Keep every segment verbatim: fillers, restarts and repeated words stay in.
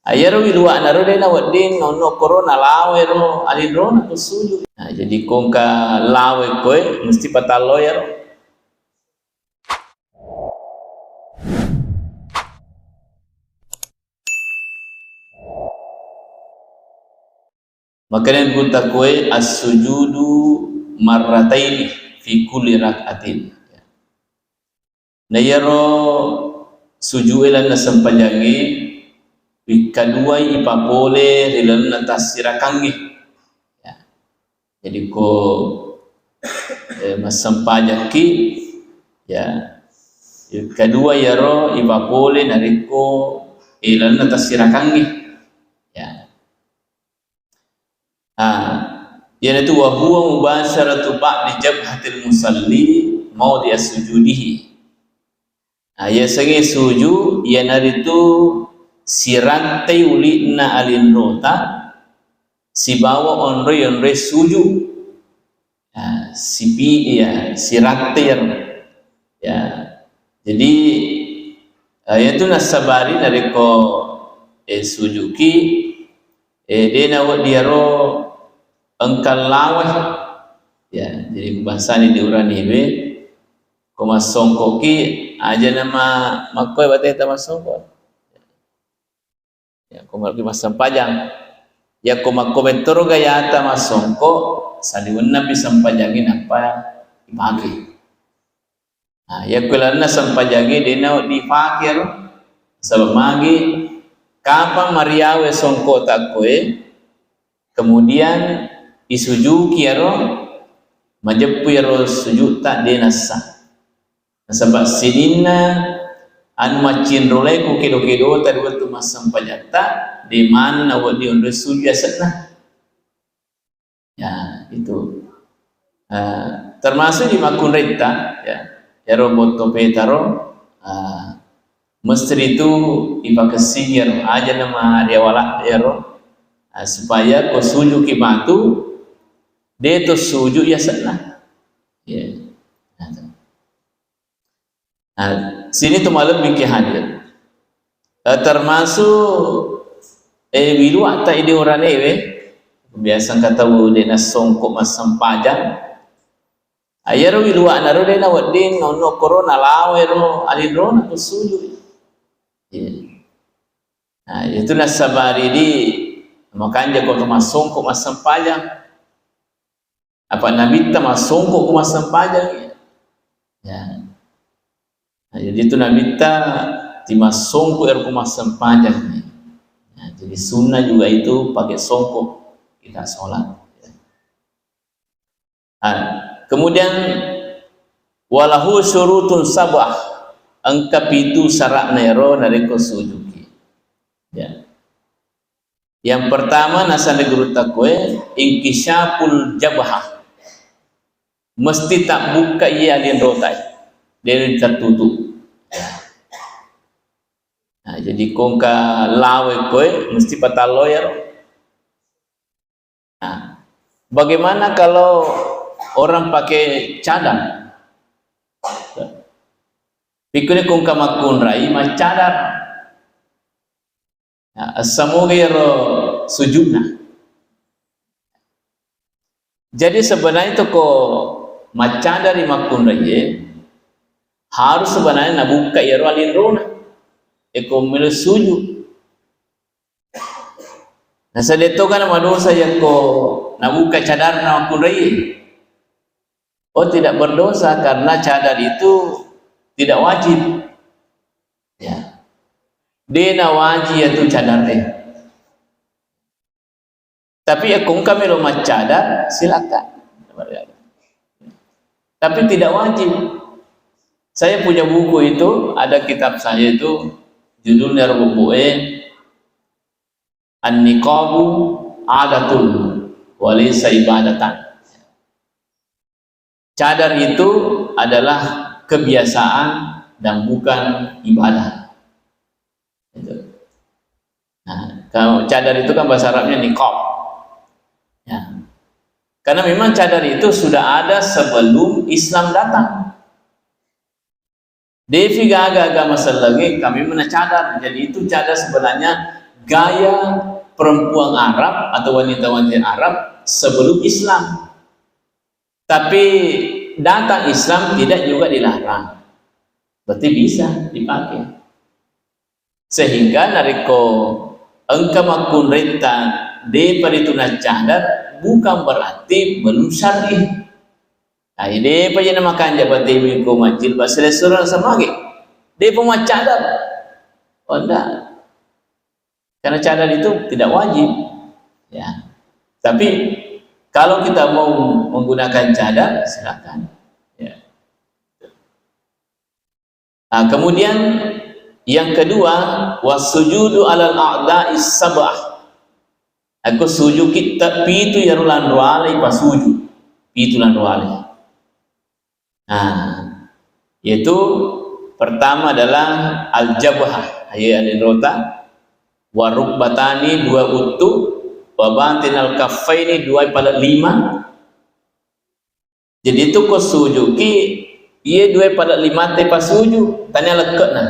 Ayaro wiluwa'naro de' nawedding nonno koro nalawa ero alinrona ko suju. Nah, jadi ko engka lawa koe mesti patallo yaro. Makanya guru takkoe as-sujudu marrataini fi kulli rak'atin. Na iyaro suju'e lalenna sempajangnge wikkaduai ipapole ri lalenna tassirakangnge. Ya. Jadi ko, eh, massempajakki, ya, wikkaduai iyaro ipapole narekko, eh, lalenna tassirakangnge. Ya. Ah, iyanatu wa huwa mubasyaratu ba'di jabhatil musalli mawdi'a sujudihi. Ah, yasengnge suju iyanaritu sirattei uli'na alinrota sibawa onroi-onroi suju. Ah, sipi-, ya, sirattei iyaro. Ya. Jadi, eh, iyatu nassabari narekko, eh, sujuki, eh, de' nawedding iyaro engka lawa. Ya, jadi bangsani di uraniwe, ko massongkoki, aja nama makkoe bateta massongko. Ya, ko massempajang. Ya, ko makko mettoro gayata massongko, saliwennampi sempajangnge nappa ipake. Nah, yakko lalenna sempajangnge de' nawedding ipake ro. Saba' magi kapang mariawe songko takkoe, kemudian isujuki ero, majeppu ero sujutta de' nassa. Nasaba' sininna anu maccinrolai ko kedo-kedota ri wettu massempajatta, de' maneng nawedding onroi suju yasenna. Ya, itu. Eh, termasuk di makkunraitta, ya, ero botto petaro, eh, mesti itu ipakessing ero, aja nama riawala ero, eh, supaya ko sujuki matu, de' to suju yasenna. Ya. Nah, sini tu malebbi ki hadir. Eh, termasuk, eh, wiluwa'ta idi uranewe, biasa engka tau de' nassongko massempajang. Ayaro wiluwa'naro de' nawedding nonno koro nalawa ero alinrona ko suju. Iya. Nah, itu nassabari di makanja ko to massongko massempajang. Apa Nabitta massongko ko massempajang? Ya. Nah, jadi itu Nabitta timassongko ero ko massempajang. Nah, jadi sunnah juga itu pakai songko kita sholat. Ah, kemudian walahu syurutun sab'ah, engka pitu syaratna ero narekko sujuki. Ya. Yang pertama, nasenna guru takkoe, inkishaful jabhah. Mesti tabbukka iya alinrota. De' tattutu. Nah, jadi ko engka lawa koe, mesti patallo iyaro. Nah, bagaimana kalau orang pakai cadar? Pikkuni ko engka makkunrai maccadar. Nah, assamoga iyaro sujudna. Jadi sebenarnya itu ko maccadari makkunraie harus sebenarnya nabukka iyaro alinrona. Eko melo sujud. Nasaba de' to kana madosa yakko nabukka cadarna makkunraie. Oh, tidak berdosa karena cadar itu tidak wajib. Ya. De' nawajib iyatu cadar e. Tapi yakko engka melo maccadar, silakan. Tapi tidak wajib. Saya punya buku itu, ada kitab saya itu, judulnya Rubu'e, An-niqabu adatun walaysa ibadatan. Cadar itu adalah kebiasaan dan bukan ibadah. Gitu. Nah, kalau cadar itu kan bahasa Arabnya niqab. Ya. Karena memang cadar itu sudah ada sebelum Islam datang. De'fi gaga agama sellengnge, kami mena cadar. Jadi itu cadar sebenarnya gaya perempuan Arab atau wanita-wanita Arab sebelum Islam. Tapi datang Islam tidak juga dilarang. Berarti bisa dipakai. Sehingga narekko engka makkunraitta depa ritu naccadar, bukan berarti belum syar'i. Nah, depa je namakanja batemu ko majjilbab, selessureng samage. Depa maccadar. Oh, ndak. Karena cadar itu tidak wajib. Ya. Tapi kalau kita mau menggunakan cadar, silakan. Ya. Nah, kemudian yang kedua, wasujudu alal a'da'is sab'ah. Aku sujuki te-, pitu iyaro lanro ale ipasuju. Pitu lanro ale. Nah, yaitu pertama adalah al-jabhah, aye alinrota, warukbatani, dua uttu, wa batinal kaffaini, dua pala lima. Jadi itu ko sujuki, iye dua pala lima te pasuju, tania lekke'na.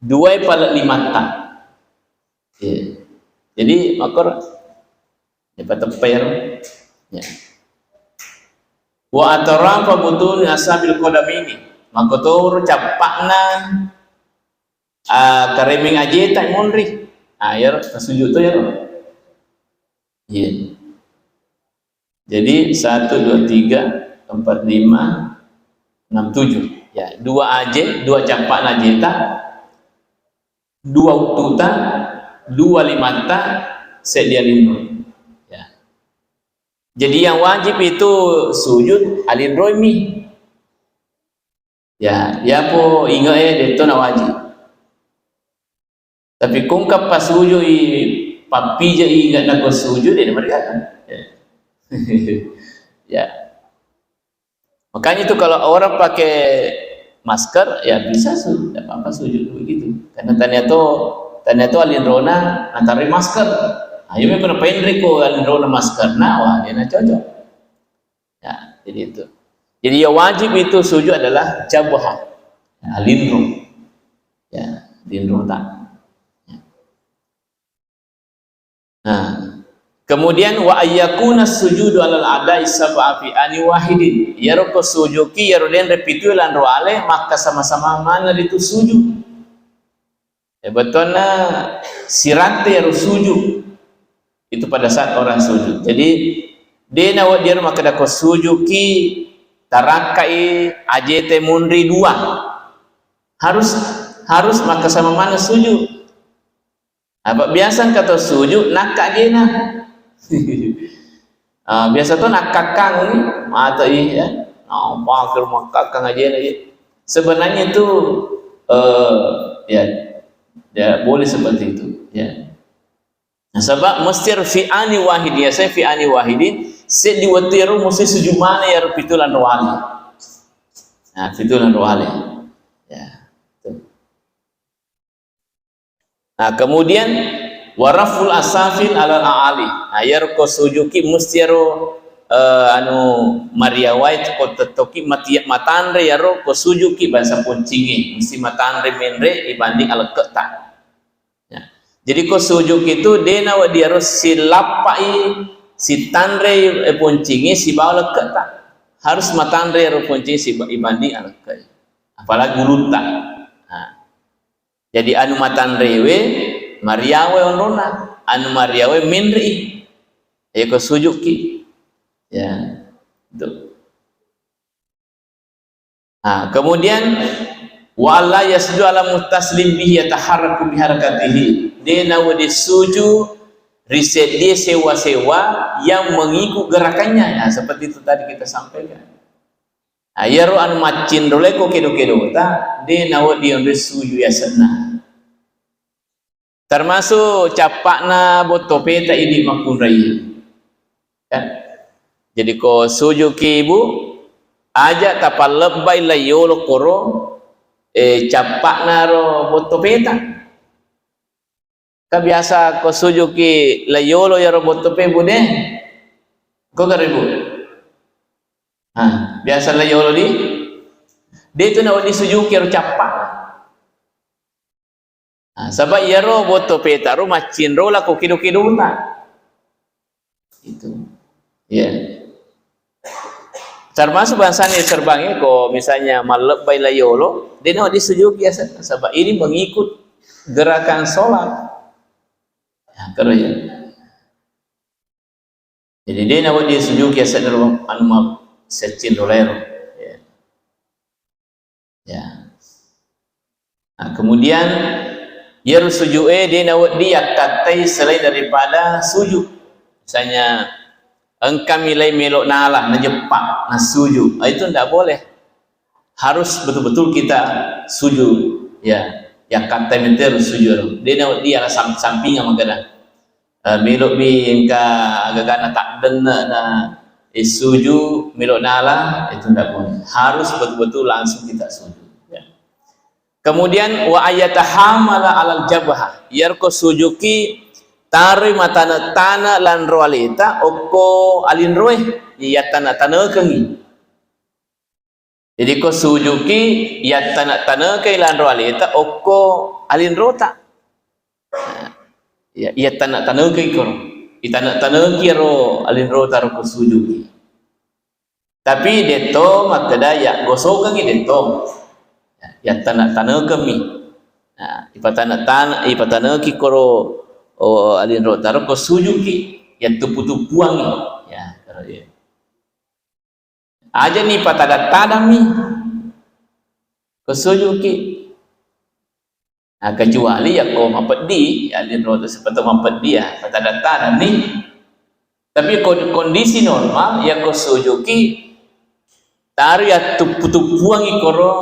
Duai pale limatta. Iya. Jadi, makkoro, ya, pateppa iyaro. Ya. Wa atrafa butuni asabil qadamaini. Makkotoro cappa'na, ah, karémeng ajéta monri. Ah, iyaro, tasujud to iyaro. Iya. Jadi, satu, dua, tiga, empat, lima, enam, tujuh. Ya, dua ajé, dua cappa'na ajéta, dua uttuta, dua limatta, seddi alinro. Ya. Jadi, yang wajib itu sujud alinroimi. Ya, yapo inge'e detto nawajib. Tapi kongka pasuju'i, pappije'i inge'na ko sujud, de' namarigaka. Ya. Ya. Makanya itu kalau orang pakai masker, ya bisa su-, tidak apa-apa sujud begitu. Karena tania to, tania to alinrona nataroi masker. Ayo, memang penreko alinrona masker, nah, wah, dia na cocok. Ya, jadi itu. Jadi yang wajib itu sujud adalah jabhah. Ya, linro. Ya, linro ta. Ya. Nah, kemudian wa ayyakuna sujudu alal a'dai sab'a fi ani wahidin. Iyaro ko sujuki, iyaro denre pitu lanro ale, maka sama-sama mana itu sujud. Ya, bettuanna sirante iyaro sujud itu pada saat orang sujud. Jadi, de' nawedding iyaro makkeda ko sujuki tarakkai ajete munri dua. Harus, harus makkasama maneng sujud. Apa biasa engka to sujud nakka ajena. Ah, biasa to nakkakkang ni, mata i ya. Nah, pakir makkakkang ajena ya. Sebenarnya itu, eh, ya, ya boleh seperti itu, ya. Nasaba mesti ero fi'ani wahidin, ya, saya fi'ani wahidin, seddi wettu ero mesti sujud maneng iyaro pitu lanro ale. Nah, pitu lanro ale. Ya. Tuh. Nah, kemudian waraful asafil alal a'ali. Nah, iyaro ko sujuki mesti ero, eh, anu, mariawai ko tettoki mati-, matanre iyaro ko sujuki bangsa poncinge, mesti matanre menre ibanding alekke'ta. Ya. Jadi ko sujuk itu de' nawedding iyaro silappai, sitanrei, eh, poncinge sibawa lekke'ta. Harus matanre iyaro poncinge siba-, ibanding alekke'e. Apalagi ulutta. Nah. Jadi anu matanrewe mariawe onrona, anu mariawe menrei. Eko sujuki. Ya. Itu. Nah, kemudian, wa alla yasjudu ala mustaslim bihi yataharraku biharakatihi. De' nawedding sujud ri seddie sewa-sewa yang mengikut gerakannya. Nah, seperti itu tadi kita sampaikan. Nah, iyaro anu maccinro leko kedo-kedota, de' nawedding onroi sujud yasenna. Termasuk cappa'na botto peta idi makkunrai. Ya. Jadi ko sujuki, Bu, aja tapallebbai laiyolo koro, eh, cappa'na ro botto peta. Ka biasa ko sujuki laiyolo iyaro botto pe, Bu, de'. Ko gare, Bu? Ah, biasa laiyolo di. De' tu nawedding sujuki ro cappa. Nah, saba iyaro botto peta ro maccinro lako kedo-kedona. Itu. Ya. Termasuk bangsana serbangnge, ko misalnya mallebbai la yolo, de nawedding sujuki asa, saba ini mengikut gerakan sholat. Ya, kero ya. Jadi de nawedding sujuki asa ro anu ma-, seccing ro laero. Ya. Ya. Nah, kemudian iyaro sujud e de nawedding yakkattai selain daripada sujud. Misalnya engkami lai melo nala, najeppa, nasuju. Ah, itu ndak boleh. Harus betul-betul kita sujud. Ya, yakkattai mentero sujud. De nawedding ala sam-, sampinga makkeda. Eh, melo'mi engka agagana taddenne na, eh, suju, melo nala, itu ndak boleh. Harus betul-betul langsung kita sujud. Ya. Kemudian, wa ayatahamala alal jabhah. Iyarko sujuki taroi matane-tane lanro aleta, okko alinroe, yattane-tanekengi. Jadi ko sujuki, yattane-tanekei lanro aleta okko alinrota. Nah, ya, yattane-tanekei koro. Itane-taneki ro alinrota ro ko sujuki. Tapi detto makkeda yaggosokengi, detto. Ya, yattane-tanekemmi. Nah, ipatane-tane-, ipataneki koro, o, alinrota ro ko sujuki, yattupu-tupuangi. Ya, koro iya. Ajani patada-tadammi ko sujuki. Nah, kecuali yakko mapeddi, ya, alinrota sepatu mapeddi, ya, patada-tadammi. Tapi kon-, kondisi normal, yakko sujuki, taro yattuppu-tuppuangi koro,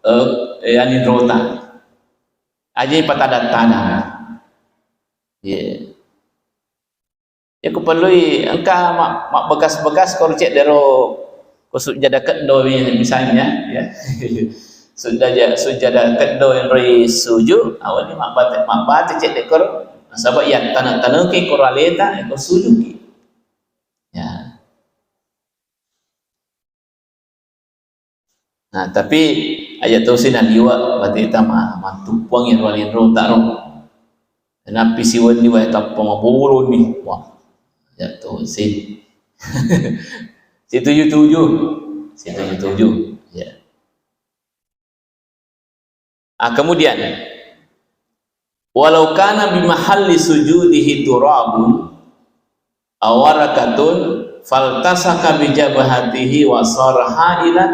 eh, eh, alinrota. Ajai patada-tadammi. Iya. Ya, kupellui engka ma-, mabbekas-bekas ko cedde ro ko sujjada keddo mi-, misalnya, ya. Sujjada, sujjada keddo enroi suju, awalnya mabbate, mabbate cedde koro. Nasaba yattane-taneki koro aleta, ko sujuki. Ya. Nah, tapi aja tosi naliwa, berarti ta ma-, mattuppuang iyaro alinrota ro. Nappi siwenni wae tappa maboloni. Wah, aja tosi. Situju-tuju. Situju-tuju. Ya. Ah, kemudian, walau kana bi mahalli sujudihi turabun aw warakatun faltasaka bi jabhatihi wa sara ha'ilan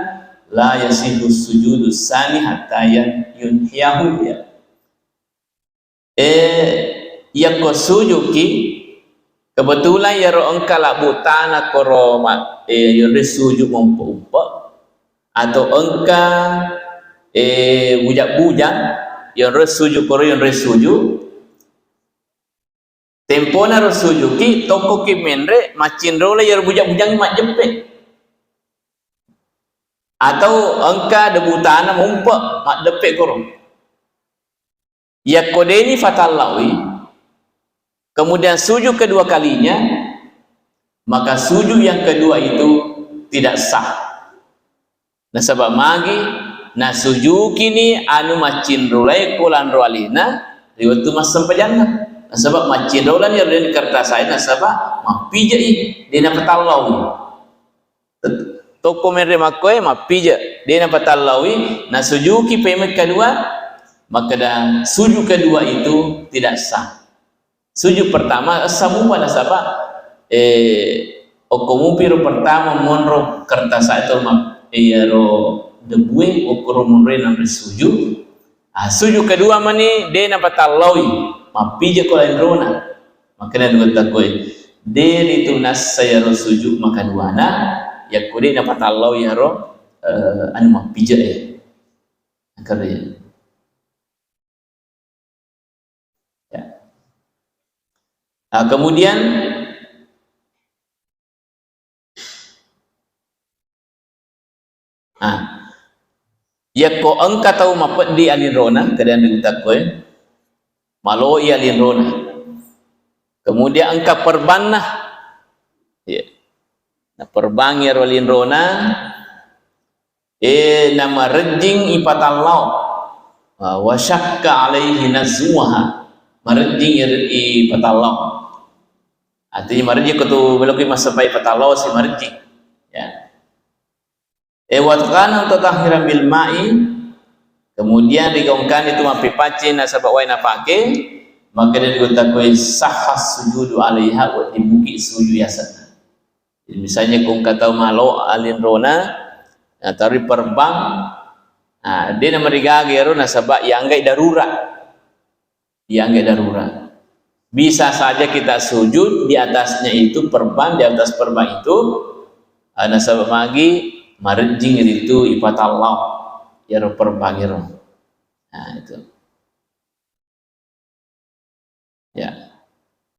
la yasihu sujudus sani hatta yan-, yunhiyahu, ya. Eh, yakko sujuki, kebetulan yaro engka labbu tana koro ma-, eh, yonre suju mompo umpe, atau engka, eh, bujang-bujang, yonre suju koro yonre suju, tempona ro sujuki, tokkoki menre, maccinrola yaro bujang-bujang majjeppe. Atau engka debbu tana mompe, maddeppe koro. Yakko deni fatallaui, kemudian sujud kedua kalinya, maka sujud yang kedua itu tidak sah. Nasaba magi, nasujukini anu maccinrolai ko lanro alena ri wettu massempajanna. Nasaba maccinrolani ri kertasae nasaba mappijai, de napatallau. Tokko menre makkoe mappija, de napatallaui, nasujuki pemeng kedua, makkeda sujud kedua itu tidak sah. Sujud pertama sah mupa nasaba, eh, okko mupiro pertama monro kertas atau ma-, iyaro debbue okkoro monroe nanre sujud. Ah, sujud kedua mani de napatallaui, mappija ko lainrona. Makanya dua takoi, de ritu nassa yaro sujud makaduana, yakko de napatallau yaro, eh, anu mappija e. Makanya. Ya. Ah, kemudian, ah, yakko engka tau mapeddi alinrona, kemudian diutakkoe, maloi alinrona. Kemudian engka perbanna. Ya. Naperbangi ro alinrona, eh, namarejjing ipatallau. Wa syakka alaihi nazwaha. Marejjing i, i patallau. Artinya marejjing ko tu belokki massabbai patallau si marejjing. Ya. E, wa kana tatahhiran bil ma'i, kemudian rigaungkan itu mappipaccing nasaba wae napake, maka dia digutakoi sahha sujudu alaiha, wa dibuki sujud yasenna. Jadi, misalnya ko engka tau malo alinrona, nah, taroi perbang, nah, de namarigaga ero nasaba ianggai darurat. Ianggai darurat. Bisa saja kita sujud di atasnya itu perbang, di atas perbang itu, eh, nasaba magi marejjing ritu ipatallau iyaro perbang ero. Nah, itu. Ya.